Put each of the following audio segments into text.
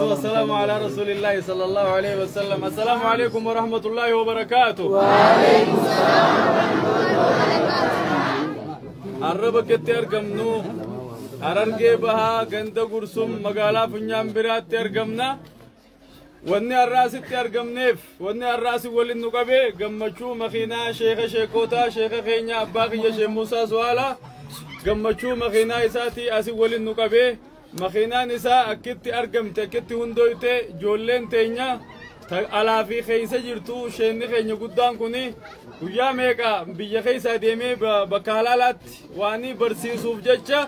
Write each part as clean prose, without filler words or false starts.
والسلام على رسول الله صلى الله عليه وسلم. السلام عليكم ورحمة الله وبركاته. وعليكم السلام ورحمة الله وبركاته. Arraba ketti argamnu Harargee Bahaa ganda Gursum magaalaa Funyaan biraatti argamna. Wanni har'aasitti argamneef, wanni har'aasi waliin nu qabee, gammachuu makiinaa sheeka sheekotaa, sheeka keenya abbaa kiyya Sheekh Muusaa Su'aalaa, gammachuu makiinaa isaatii asii waliin nu qabee. Makiinaan isaa akkitti argamte, akkitti hundooyte, ijoolleen teenya alaa fi keessa jirtu, sheenni keenya guddaan kuni guyyaa meeqa biyya keessa deemee bakka halaalaatti waan barsiisuuf jecha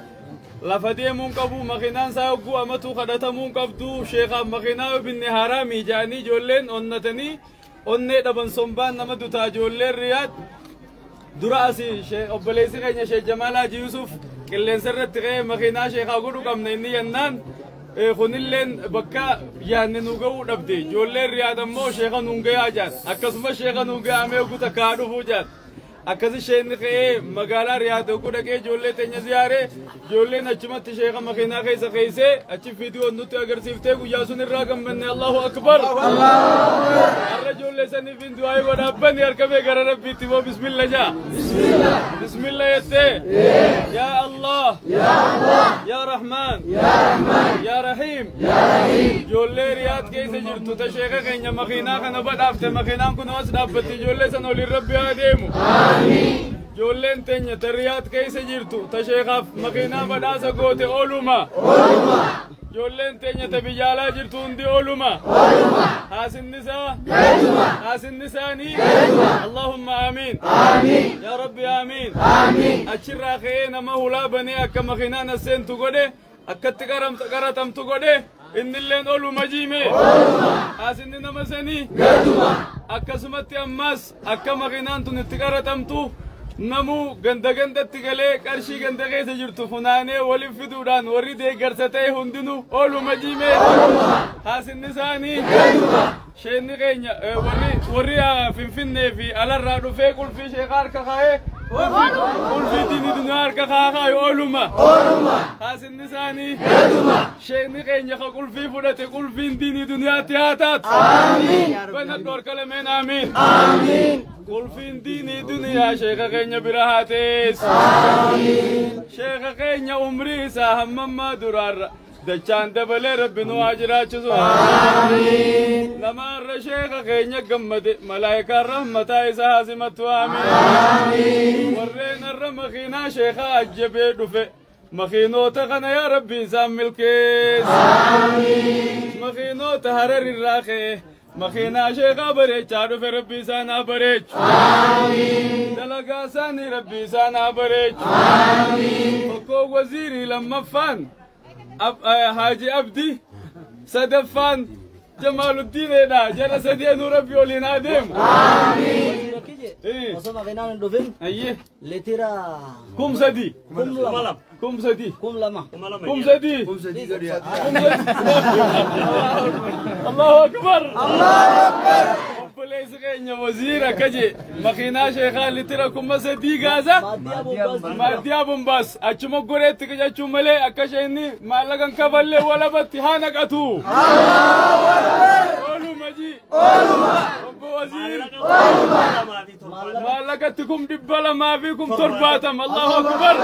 lafa deemuun qabu. Makiinaan isaa yogguu amatu kadhatamuun qabdu. Sheekaaf makiinaa yoo binne haraamii jedhanii ijoolleen onnatanii onnee dhaban, sombaan nama dutaa. Ijoolleen Riyaad dura asii obboleessi keenya Sheekh Jamaal Haji Yusuf qilleensa irratti ka'ee makiinaa sheekaa godhu qabna inni jennaan, kunilleen bakka yaadne nu ga'uu dhabde. Ijoolleen Riyaad ammoo sheeka nuun gayaa jaan, akkasumas sheeka nuun gahamee ogu takkaa dhufuu jaan. Akkasi sheenni ka'ee magaalaa Riyaad oguu dhaqee ijoollee teenya ziyaaree, ijoolleen achumatti sheeka makiinaa keessa keessee achi fiidiyoon nutti agarsiiftee guyyaa sun irraa gammanne. Allahu akbar! Har'a ijoollee saniif hin du'aa godhaabbanni harka gara Rabbiitti moo bismilla jaa, bismilla jettee, yaa Allah, yaa Rahmaan, yaa Rahiim. Ijoollee Riyaad keessa jirtu ta sheeka keenya makiinaa kana badhaafte, makiinaan kun as dhaabbatti, ijoollee san oliin Rabbi haa deemu. Ijoolleen teenya ta Riyaad keessa jirtu ta sheekaaf makiinaa badhaasa goote ooluma. Ijoolleen teenya ta biyya alaa jirtu hundi ooluma. Haasinnisaa haasinnisaanii. Allahumma amiin. Yaa Rabbi, amiin. Achirraa ka'ee nama hulaa banee akka makiinaan as seentu godhe, akkatti qaratamtu godhe, innilleen ooluma jiime. Haasinni nama sanii. Akkasumatti ammas akka makiinaan tun itti qaratamtu namuu ganda gandatti galee qarshii ganda keessa jirtu funaanee waliin fiduudhaan warri deeggarsa ta'e hundinuu ooluma jiimee. Haasinni isaanii. Sheenni keenya warri Finfinnee fi alarraa dhufee qulfii sheekaa harka kaa'ee, qulfii diinii dunyaa harka kaa'ee ooluma. Haasinni isaanii. Sheenni keenya ka qulfii fudhate qulfiin diinii duniyaatti haa taatu. Banadhu harka lameen, amiin. Qulfiin diinii duniyaa sheeka keenya bira haa teessu. Sheeka keenya umrii isaa hammammaa duraarra dachaan dabalee Rabbi nu haa jiraachisu. Nama har'a sheeka keenya gammade malaayikaan rahmataa isaa haa simattu. Amiin. Warreen har'a makiinaa sheekaa ajjabee dhufe, makiinoota kana yaa Rabbi isaan milkeessi. Makiinoota Harar irraa ka'e makiinaa sheekaa bareechaa dhufe, Rabbi isaan haa bareechu. Dalagaa isaanii Rabbi isaan haa bareechu. Tokko waziirii, lammaffaan Haaji Abdi, sadaffaan Jamaaluddiinidha. Jara sadeenuu Rabbi waliin haa deemu. Osoo makiinaan hin dhufin Ayyee. litira 3000. 2000. 3000. 2000. 3000. Allahu akbar! Allahu akbar! Obboleessi keenya waziira akka jee makiinaa sheekaa litira 3000 gaasa. Maaddiyaa bombaas. Maaddiyaa bombaas achuma goreetti qicachuu malee akka isheenni maallaqa hin kaballee walabatti haa naqatu. Ooluma ji. Obbo Waziir. Maallaqatti 270,070. Allahu akbar.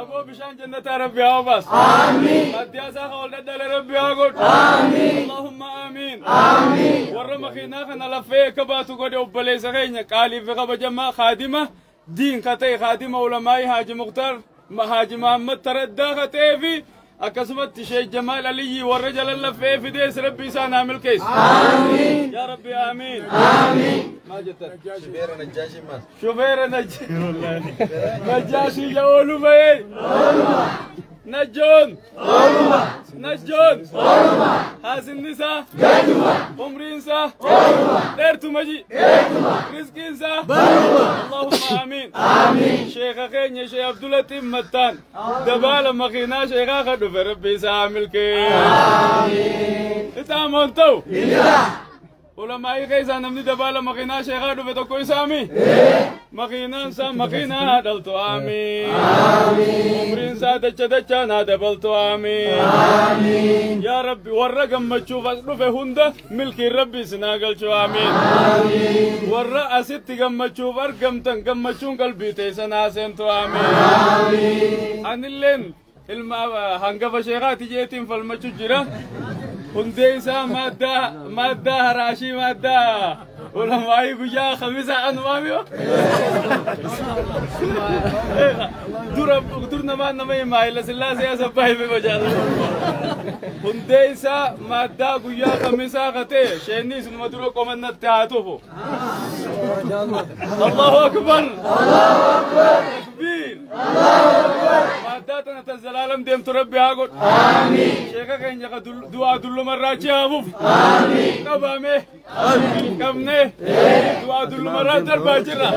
Aboo bishaan jannataa Rabbi haa obaas. Maaddiyaa isaa ol dhadhale Rabbi haa godhu. Allahumma amiin. Warra makiinaa kana lafee akka baatu godhe, obboleessa keenya qaalii fi kabajamaa, kaadima diin ka ta'e, kaadima ulamaa'ii Haaji Muktaar Haaji Mahammad Taraddaa ka ta'ee fi akkasumatti Sheekh Jamaal Aliyyi warra jalan lafee fidees Rabbi isaan haa milkeessu. Yaa Rabbi, amiin. Maal jettan? Shufeera Najjaashii yaa oolu bahee. Najjoon. Najjoon. Haasinni isaa. Umriin isaa. Dheertuma ji. Rizqiin isaa. Allahumma amiin. Sheeka keenya Sheekh Abdulatif Mattaan dabaala makiinaa sheekaa ka dhufe Rabbi isaa haa milkeessu. Ixaamoon ta'u. Ulamaa'ii keessaa namni dabaala makiinaa sheekaa dhufe tokko isaami. Makiinaan isaa makiinaa dhaltu amiin. Umriin isaa dacha dachaan haa dabaltu amiin. Yaa Rabbi warra gammachuuf as dhufe hunda milkiin Rabbi isin haa galchu amiin. Warra asitti gammachuuf argamtan gammachuun qalbii teessan haa seentu amiin. Anilleen ilma hangafa sheekaati jeetiin falmachuu jira. Hundee isaa maaddaa haraashii maaddaa ulamaa'ii guyyaa khamisa anumaamiyo. Dur namaa nama himaa Haayila Sillaasee asabbaa hime bajaala. Hundee isaa maaddaa guyyaa khamisaa katee sheenni isinuma dura qomannatti haa tufu. Allahu akbar. Takbiir. Maaddaa tana tan zalaalam deemtu Rabbi haa godhu. Sheeka keenya ka du'aa dullumarraa achi haa fufu. Qabame. Qabne. Du'aa dullumarraa darbaa jirra.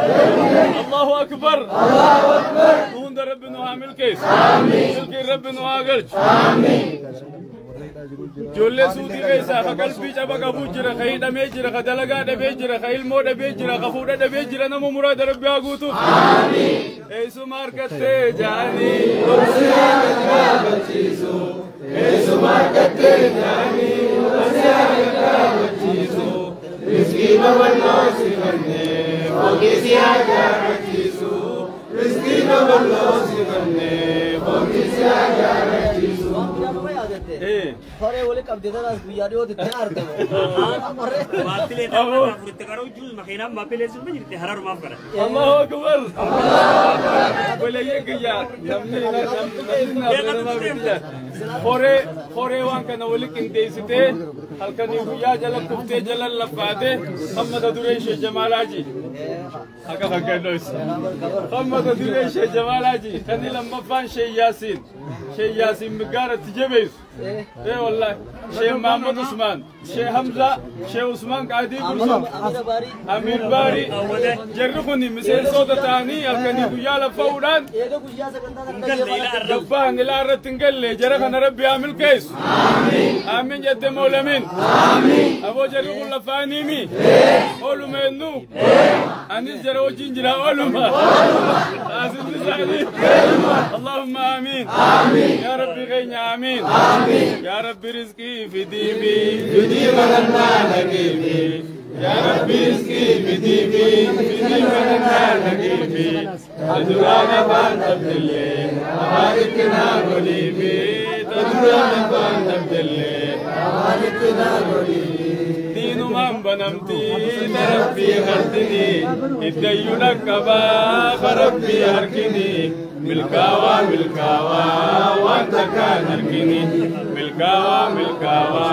Allahu akbar. Hunda Rabbi nu haa milkeessu. Milkiin Rabbi nu haa galchu. Ijoollee suutii keessaa ka qalbii caba qabu jira, ka hidhamee jira, ka dalagaa dhabee jira, ka ilmoo dhabee jira, ka fuudha dhabee jira, nama muraada Rabbi haa guutuuf. Eessuma argattee jaanii obsi haa gagaabachiisu. Eessuma argattee jaanii obsi haa gagaabachiisu. Riskii babal'oo si kennee fooqii si haa jaarrachiisu. Riskii babal'oo si kennee fooqii si haa jaarrachiisu. Horee wali qabdee tanaas guyyaa dhiyootti itti argama. Baattilee Aboo. afuritti qaruu jiru makiinaan baattilee sun jirti hararumaaf gara. Allahu akbar. Walayyee kiyya namni namni horee waan kana wali qindeessitee halkanii guyyaa jala kuftee jala laffaatee hammata duree ishee Jamaalaaji. Akka fakkaannoos. Hammata duree ishee Jamaalaaji. Kan lammaffaan Shee Yaasiin. Shee Yaasiin migaaratti jabeessu. Ee wallahi. Shee Mahammad Usmaan. Shee Hamza. Shee Usmaan Qaadii Gursum. Amira Baarii. Amir Baari jarri kun miseensota ta'anii halkanii guyyaa laffa'uudhaan Eega guyyaa sagantaa kana Galle ilaa arra. gabbaan ilaa irratti hin galle jara kana Rabbi haa milkeessu. Aamin jette moolamin. Aboo jarri kun laffaaniimi. Ooluma eenyu. Anis jara wajjin jira ooluma. Asirri isaanii. Allahumma amiin. Yaa Rabbi keenya amiin. Yaa Rabbi rizqii fidiifi. Fidii kadhannaa dhageefi. Yaa Rabbi rizqii fidiifi. Fidii kadhannaa dhageefi. Taduraan afaan dhabdellee afaanitti naa godhiifi. Taduraan afaan dhabdellee afaanitti naa godhiifi. Diinumaan banamtii tarabbii hartini iddayyuu dhaqqabaa karabbii harkini milkaawaa milkaawaa waan takkaan harkini milkaawaa milkaawaa.